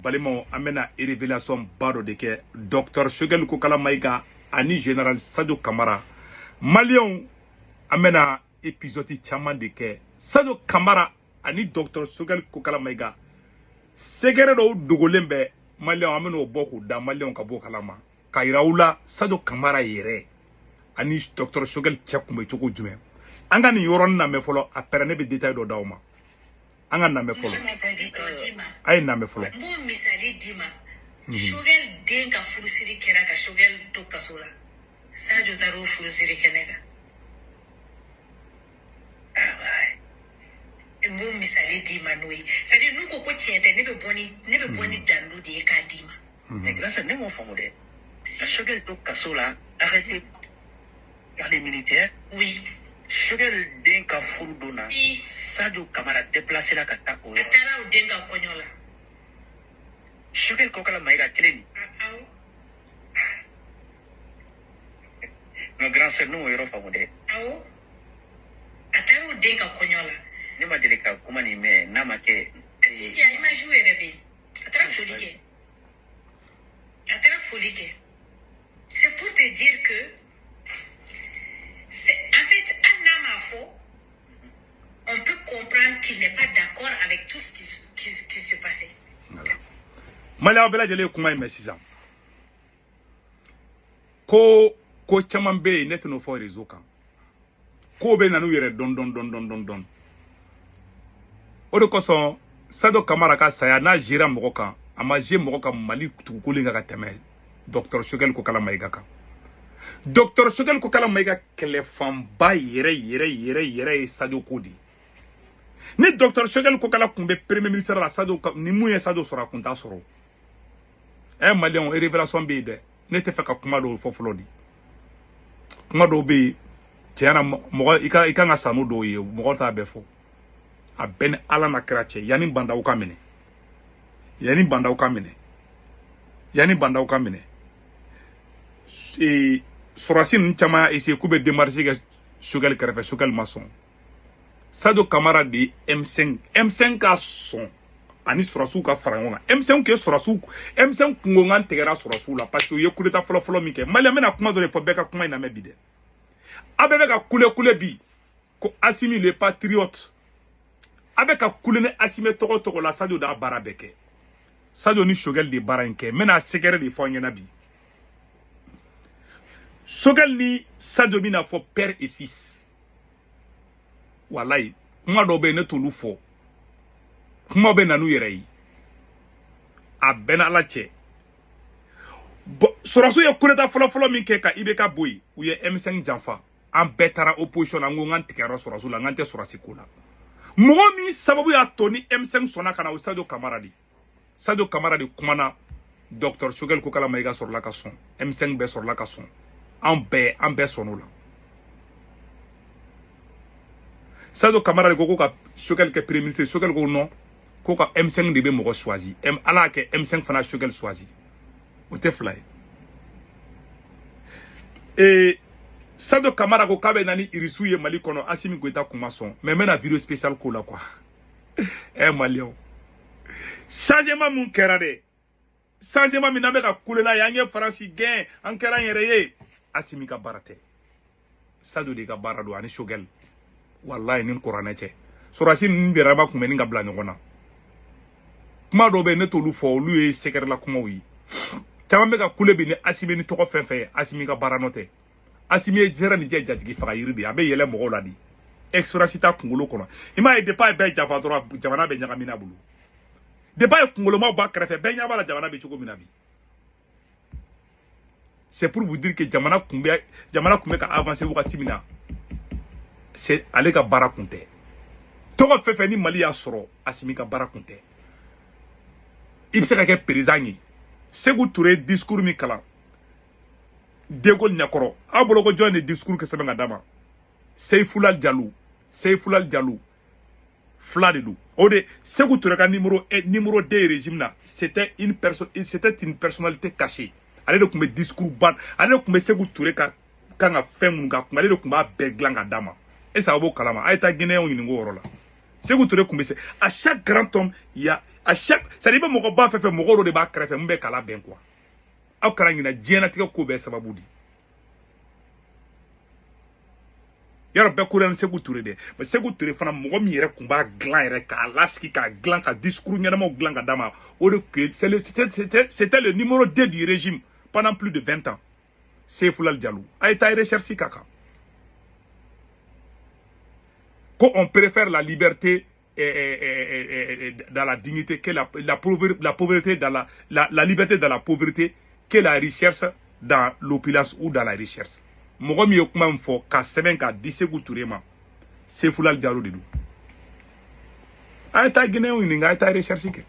Balimaw, an bɛna révélation ba dɔ de kɛ Docteur Choguel Kokalla Maïga ani Général Sadio Camara. Maliyɛnw, an bɛna épisode caman de kɛ Sadio Camara ani Docteur Choguel Kokalla Maïga. Secret dɔw dogolen bɛ maliyɛnw, an bɛn'o bɔ k'o da maliyɛnw ka bɔ o kalama k'a yira aw la Sadio Camara yɛrɛ ani Docteur Choguel cɛ kun bɛ cogo jumɛn. An ka nin yɔrɔnin lamɛn fɔlɔ, après ne bɛ détail dɔ d'aw ma. An ka lamɛn fɔlɔ, a ye lamɛn fɔlɔ. N b'o misali d'i ma. Choguel den ka furusiri kɛra ka Choguel to kaso la. Sadio taara o furusiri kɛnɛ kan. N b'o misali d'i ma n'o ye. C'est à dire, n'u ko ko tiɲɛ tɛ, ne bɛ bɔ ni dalilu de ye k'a d'i ma. Mais grâce à ne m'o faamu dɛ. Ka Choguel to kaso la, arrêté par les militaires. Oui. Choguel den ka furu don na. I. Sadio Camara déplacé la ka taa o A yɔrɔ. taara o den ka kɔɲɔ la. Choguel Kokalla Maïga kelen nin. Awɔ. Mais grand sœur, ne m'o yɔrɔ faamu dɛ. Awɔ. A taara o den ka kɔɲɔ la. Ne ma deli ka kuma nin mɛn n'a ma kɛ. Si si, a image yɛrɛ bɛ yen. A taara foli kɛ. A taara foli kɛ. C'est pour te dire que c'est en fait, hali n'a m'a fɔ, on peut comprendre qu'il n'est pas d'accord avec tout ce qui se passait. Voilà. Maliyɛnw bɛɛ lajɛlen ye kuma in mɛn sisan. Ko ko caman bɛ yen, ne tɛn'o fɔ réseau kan. Kow bɛ na n'u yɛrɛ dɔn dɔn dɔn dɔn dɔn dɔn. O de kosɔn Sadio Camara ka saya n'a gera mɔgɔ kan, a ma ge mɔgɔ kan Mali dugukolo in kan ka tɛmɛ Docteur Choguel Kokalla Maïga kan. Docteur Choguel Kokalla Maïga kɛlɛ fanba yɛrɛ yɛrɛ yɛrɛ yɛrɛ ye Sadio ko de ye. Ni Docteur Choguel Kokalla tun bɛ premier ministre la, Sadio ni mun ye Sadio sɔrɔ, a kun t'a sɔrɔ. Ɛ maliyɛnw, révélation bɛ yen dɛ. Ne tɛ fɛ ka kuma dɔw fɔ fɔlɔ de. Kuma dɔw bɛ yen, tiɲɛ na, mɔgɔ i ka i kan ka san n'o dɔw ye, mɔgɔ t'a bɛɛ fɔ. A bɛɛ ni Ala na kira cɛ, yanni bandaw ka minɛ, yanni bandaw ka minɛ, yanni bandaw ka minɛ, ee sɔrɔsi ninnu caman y'a essayé k'u bɛ démarche kɛ Choguel kɛrɛfɛ, Choguel ma sɔn. Sadio Camara de ye M5 M5 ka sɔn ani sɔrɔsiw ka fara ɲɔgɔn kan. M5 kɛ sɔrɔsiw, M5 kungokan tigɛra sɔrɔsiw la parce que u ye coup d'état fɔlɔ fɔlɔ min kɛ. Maliyɛn, bɛna kuma dɔ de fɔ, bɛɛ ka kuma in lamɛn bi dɛ. A bɛɛ bɛ ka kule kule bi ko Assimi le patriote. A bɛ ka kule ni Assimi tɔgɔ tɔgɔ la, Sadio d'a baara bɛɛ kɛ. Sadio ni Choguel de baara in kɛ. N bɛna secret de fɔ aw ɲɛna bi. Choguel ni Sadio bɛna fɔ père et fils. Walayi, kuma dɔw bɛ yen, ne t'olu fɔ. Kuma bɛ na n'u yɛrɛ ye. A bɛɛ n'Ala cɛ. Bon, sɔrɔsiw ye coup d'état fɔlɔ fɔlɔ min kɛ ka IBK bɔ yen, u ye M5 janfa. An bɛɛ taara opposition na, n ko n k'an tigɛra sɔrɔsiw la, n k'an tɛ sɔrɔsi ko la. Mɔgɔ min sababu y'a to ni M5 sɔnna ka na, o Sadio Camara de. Sadio Camara de kumana Docteur Choguel Kokalla Maïga sɔrɔla ka sɔn. M5 bɛɛ sɔrɔla ka sɔn. An bɛɛ, an bɛɛ sɔnn'o la. Sadio Camara de ko ko ka Choguel kɛ premier ministre. Choguel ko non, ko ka M5 de bɛ mɔgɔ choisi. M Ala y'a kɛ M5 fana Choguel choisi. O tɛ fila ye. Ee Sadio Camara ko k'a bɛ na ni irisiw ye Mali kɔnɔ, Assimi Goïta kun ma sɔn. Mais n bɛna vidéo spéciale k'o la quoi. Ɛ maliyɛnw, changement mun kɛra dɛ, changement min n'an bɛ ka kule n'a ye, an ye Faransi gɛn, an kɛra an yɛrɛ ye, Assimi ka baara tɛ, Sadio de ka baara don ani Choguel. Walayi, ni kuranɛ cɛ, sɔrɔsi ninnu yɛrɛ ma kun bɛ ni ka bila ɲɔgɔn na. Kuma dɔw bɛ yen, ne t'olu fɔ, olu ye sɛgɛrɛla kumaw ye. Caman bɛ ka kule bi ni Assimi ni tɔgɔ fɛn fɛn ye, Assimi ka baara nɔ tɛ. Assimi ye zɛrɛ nin jɛ jatigi faga yiri de ye, a bɛ yɛlɛ mɔgɔw la de. Expérience t'a kunkolo kɔnɔ. I m'a ye, depuis a ye bɛɛ janfa dɔrɔn, jamana bɛ ɲagami a bolo. Depuis a ye kunkolomaw b'a kɛrɛfɛ, bɛɛ ɲɛ b'a la jamana bɛ cogo min na bi. C'est pour vous dire que jamana kun bɛ ka avancer wagati min na, c'est ale ka baara kun tɛ. Tɔgɔ fɛn fɛn ni Mali y'a sɔrɔ, Assimi ka baara kun tɛ. I bɛ se ka kɛ président ye. Sékou Touré ye discours min kalan De Gaulle ɲɛkɔrɔ, aw bolo ko jɔn de discours kɛ sɛbɛn ka d'a ma? Seyfulal Jalo, Seyfulal Jalo fila de don. O de Sékou Touré ka numéro 1, numéro 2 régime na, c'était une personnalité cachée. Ale de tun bɛ discours ban, ale de tun bɛ Sékou Touré ka kan ka fɛn minnu k'a kun, ale de tun b'a bɛɛ dilan ka d'a ma. Est ce que aw b'o kalama? A ye taa Guinéenw ɲininka o yɔrɔ la. Sékou Touré kun bɛ se à chaque grand homme, il y a à chaque, c'est-à-dire i bɛ mɔgɔba fɛn fɛn, mɔgɔ dɔ de b'a kɛrɛfɛ mun bɛ k'a labɛn quoi. Aw kana ɲinɛ diɲɛlatigɛ ko bɛɛ sababu di. Yarɔ bɛɛ ko ni Sékou Touré dɛ, mais Sékou Touré fana mɔgɔ min yɛrɛ kun b'a dilan yɛrɛ k'a lasigi k'a dilan ka discours ɲɛnamaw dilan ka d'a ma, o de kun c'était le numéro 2 du régime pendant plus de 20 ans. Seyfou Diallo a ye taa recherche k'a kan. Ko on préfère la liberté dans la dignité que la pauvreté dans la liberté dans la pauvreté que la richesse dans l'opulence ou dans la richesse. Mɔgɔ min ye kuma min fɔ ka sɛbɛn k'a di Sékou Touré ma, Seyfou Diallo de don. A ye taa Guinéenw ɲininka, a ye taa recherche kɛ.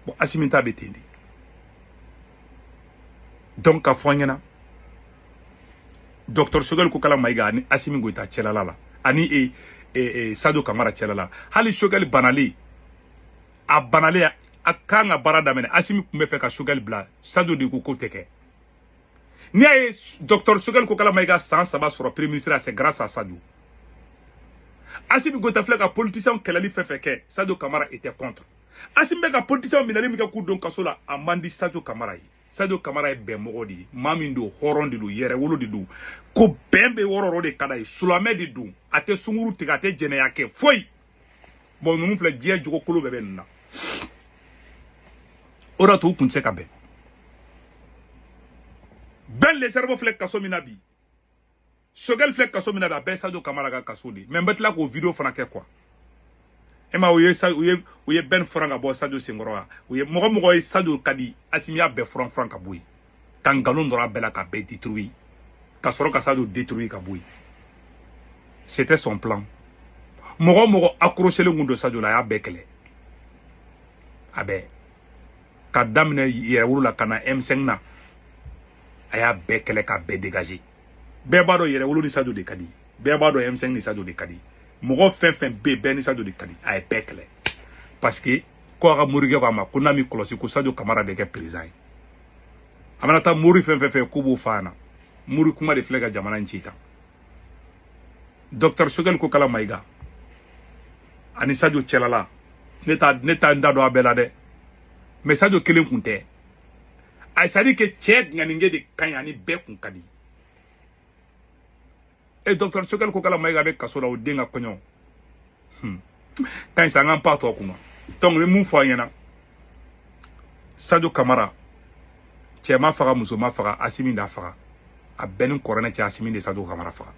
Bon, Assimi ta bɛ ten de. Donc ka fɔ an ɲɛna, docteur Choguel Kokalla Maïga ani Assimi Goïta cɛlala la, ani Sadio Camara cɛlala la, hali Choguel banalen, a banalen a kan ka baara daminɛ, Assimi tun bɛ fɛ ka Choguel bila, Sadio de ko k'o tɛ kɛ. N'i y'a ye docteur Choguel Kokalla Maïga san 3 sɔrɔ premier ministre la, c'est grâce à Sadio. Assimi Goïta filɛ ka politicien kɛlɛli fɛn fɛn kɛ, Sadio Camara était contre. Assimi bɛ ka politicien minɛli min kɛ k'u don kaso la, a man di Sadio Camara ye. Sadio Camara ye bɛnmɔgɔ de ye, maa min don, hɔrɔn de don, yɛrɛwolo de don, ko bɛn bɛ yɔrɔ yɔrɔ de ka d'a ye, silamɛ de don, a tɛ sunkuru tigɛ, a tɛ jɛnɛya kɛ foyi. Bon, ninnu filɛ diɲɛ jogo kolo bɛɛ bɛ ninnu na. O de y'a to u kun tɛ se ka bɛn. Ben le cerveau filɛ kaso min na bi, Choguel filɛ kaso min na bi, a bɛɛ Sadio Camara ka kaso de ye. Mais n bɛ tila k'o vidéo fana kɛ quoi. E ma u ye Ben furan ka bɔ Sadio senkɔrɔ wa? U ye mɔgɔ ye Sadio ka di, Assimi y'a bɛɛ furan ka bɔ yen, ka nkalon dɔrɔn a bɛɛ la ka bɛɛ détruire, ka sɔrɔ ka Sadio détruire ka bɔ yen. C'était son plan. Mɔgɔ accroché len kun don Sadio la, a y'a bɛɛ kɛlɛ, a bɛɛ ka daminɛ yɛrɛwolo la ka na M5 na, a y'a bɛɛ kɛlɛ ka bɛɛ dégager. Bɛɛ b'a dɔn yɛrɛwolo ni Sadio de ka di, bɛɛ b'a dɔn M5 ni Sadio de ka di, mɔgɔ fɛn fɛn bɛ yen bɛɛ ni Sadio de ka di, a ye bɛɛ kɛlɛ. Parce que ko a ka morikɛ ko a ma ko n'a m'i kɔlɔsi ko Sadio Camara bɛ kɛ président ye. A mana taa mori fɛn fɛn fɛ k'u b'o fa na, mori kuma de filɛ ka jamana in ci tan. Docteur Choguel Kokalla Maïga ani Sadio cɛlala, ne t'a n da don a bɛɛ la dɛ, mais Sadio kelen kun tɛ. A c'est à dire que cɛ ŋaninkɛ de ka ɲi ani bɛɛ kun ka di. E docteur Choguel Kokalla Maïga bɛ kaso la, o den ka kɔɲɔ ka ɲi sa, an k'an pan tɔ kunna. Donc n bɛ mun fɔ a ɲɛna, Sadio Camara cɛ ma faga, muso ma faga, Assimi d'a faga, a bɛɛ ni kɔrɔnɛ cɛ, Assimi de Sadio Camara faga.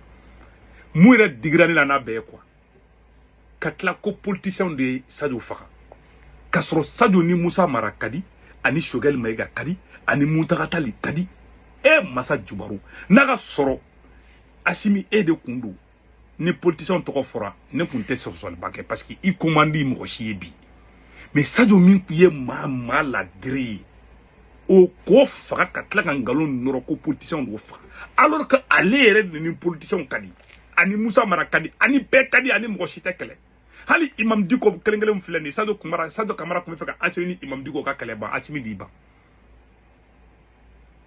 Mun yɛrɛ digira ne la n'a bɛɛ ye quoi, ka tila ko politicien de ye Sadio faga, k'a sɔrɔ Sadio ni Moussa Mara ka di, ani Choguel Maïga ka di, ani Mountaga Tall ka di. E masa Jubaru, n'a ka sɔrɔ Assimi e de kun don, ni politicien tɔgɔ fɔra ne kun tɛ sɔsɔliba kɛ parce que i ko man di mɔgɔ si ye bi. Mais Sadio min ye maa ladiri ye, o k'o faga ka tila ka nkalon nɔrɔ ko politicien d'o faga, alors que ale yɛrɛ de ni politicien ka di, ani Moussa Mara ka di, ani bɛɛ ka di, ani mɔgɔ si tɛ kɛlɛ. Hali Imam Dicko kelen kelen filɛ nin ye, Sadio Camara tun bɛ fɛ ka Assimi ni Imam Dicko ka kɛlɛ ban, Assimi de ban.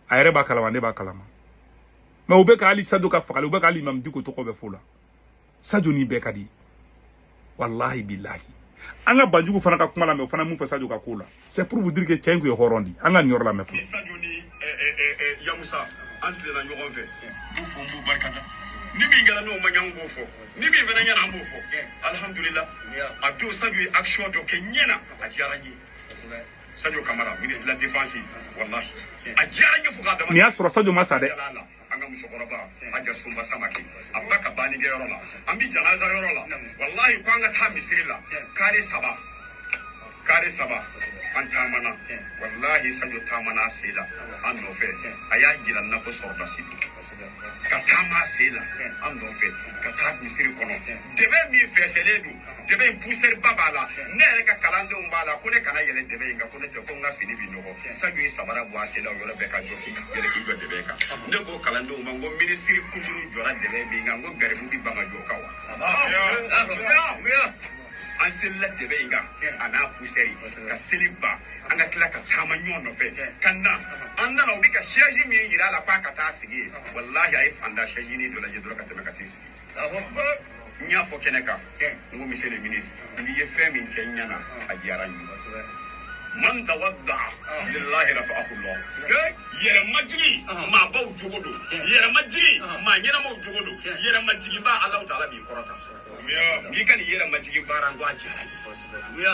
A yɛrɛ b'a kalama, ne b'a kalama. Mais u bɛ ka hali Sadio ka fagali, u bɛ ka hali Imam Dicko tɔgɔ bɛ f'o la. Sadio ni bɛɛ ka di, wallahi billahi. An ka Banjugu fana ka kuma lamɛn, o fana mun fɔ Sadio ka ko la. C'est pour vous dire que cɛ in kun ye hɔrɔn di. An ka nin yɔrɔ lamɛn fɔlɔ. Ni Sadio ni Yamusa an tilenna ɲɔgɔn fɛ, n b'u fo, n b'u barikada. Ni min kɛra n'o ma ɲɛ, an b'o fɔ. Ni min fana ɲɛna, an b'o fɔ. Alhamdulillah, a don Sadio ye action dɔ kɛ ɲɛna, a diyara n ye. Sadio Camara, ministre de la défense, wallahi a diyara n ye fo k'a dama. Nin y'a sɔrɔ Sadio ma sa dɛ. An ka musokɔrɔba Haja Sunba Samake, a ba ka bannikɛyɔrɔ la, an bi janaza yɔrɔ la, wallahi ko an ka taa misiri la, kare saba an taamana, wallahi Sadio taamana a sen la an nɔfɛ, a y'a jira n na ko sɔrɔdasi don, ka taama a sen la an nɔfɛ ka taa misiri kɔnɔ. Dɛbɛ min fɛsɛlen don, dɛbɛ in poussière ba b'a la, ne yɛrɛ ka kalandenw b'a la, ko ne kana yɛlɛ dɛbɛ in kan, ko ne tɛ, ko n ka fini bi nɔgɔ. Sadio ye sabara bɔ a sen la o yɔrɔ bɛɛ ka jɔ k'i yɛlɛ k'i jɔ dɛbɛ kan. Ne ko kalandenw ma, n ko minisiri kunturu jɔra dɛbɛ min kan, n ko garibu bi ban ka jɔ o kan wa? An selila dɛbɛ in kan a n'a poussière ka seli ban, an ka tila ka taama ɲɔgɔn nɔfɛ ka na. An nana, u bɛ ka chaise min yira a la k'a ka taa sigi yen, walahi a ye fanda chaise ni dɔ lajɛ dɔrɔn ka tɛmɛ ka t'i sigi. N y'a fɔ kɛnɛ kan, n ko monsieur le ministre, n'i ye fɛn min kɛ n ɲɛna, a diyara n ye. Man tawadda lillahi rafa'ahu Allah. Yɛrɛmajigi maabaw jogo don, yɛrɛmajigi maa ɲɛnamaw jogo don, yɛrɛmajigiba Alahu taala b'i kɔrɔta. N'i ka nin yɛrɛmajigi baara, n ko a diyara n ye.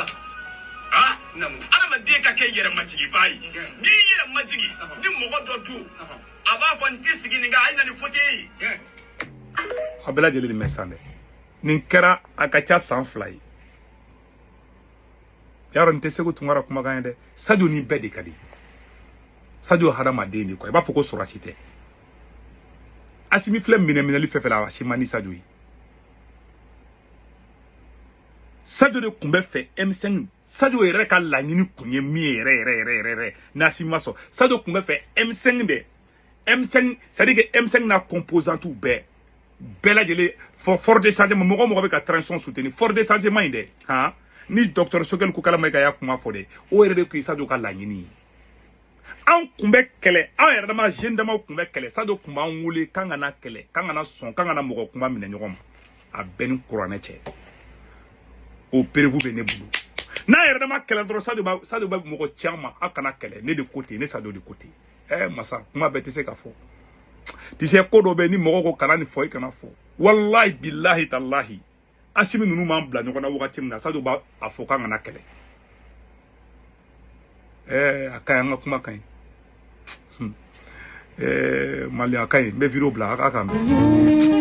Ah, adamaden ka kɛ yɛrɛmajigiba ye, n'i yɛrɛmajigi ni mɔgɔ dɔ dun, a b'a fɔ n tɛ sigi nin kan, a ye na ni fauteuil ye. A bɛɛ lajɛlen nin mɛn san dɛ. Nin kɛra a ka ca san 2 ye. Yarɔ, nin tɛ Segu Tunkara kumakan ye dɛ. Sadio ni bɛɛ de ka di. Sadio hadamaden de quoi, i b'a fɔ ko sɔrɔsi tɛ. Asimi filɛ minɛli fɛn fɛn la, a si man di Sadio ye. Sadio de tun bɛ fɛ M5. Sadio yɛrɛ ka laɲini kun ye min ye yɛrɛ yɛrɛ yɛrɛ yɛrɛ yɛrɛ, n'Asimi ma sɔn, Sadio tun bɛ fɛ M5 de, M5, c'est à dire que M5 n'a composante bɛɛ lajɛlen fort de changement. Mɔgɔ mɔgɔ bɛ ka transition soutenir, fort de changement in dɛ, han, ni docteur Choguel Kokalla Maïga y'a kuma fɔ dɛ, o yɛrɛ de tun ye Sadio ka laɲini ye. An kun bɛ kɛlɛ, an yɛrɛ dama jeune damaw kun bɛ kɛlɛ. Sadio kun b'an wele k'an kana kɛlɛ, k'an kana sɔn, k'an kana mɔgɔ kuma minɛ ɲɔgɔn ma. A bɛɛ ni kuranɛ cɛ, o preuve bɛ ne bolo. N'a yɛrɛ dama kɛlɛ dɔrɔn, Sadio bɛ mɔgɔ ci an ma, aw kana kɛlɛ. Ne de ko ten, ne Sadio de ko ten. Masa, kuma bɛɛ tɛ se ka fɔ. Tu sais, ko dɔ bɛ yen, ni mɔgɔ ko kana nin fɔ, i kana fɔ. Walahi bilahi talahi, Asimi ninnu m'an bila ɲɔgɔn na wagati min na, Sadio b'a fɔ k'an kana kɛlɛ. A ka ɲi, an ka kuma ka ɲi. Mali a ka ɲi. N bɛ video bila a k'an bɛn.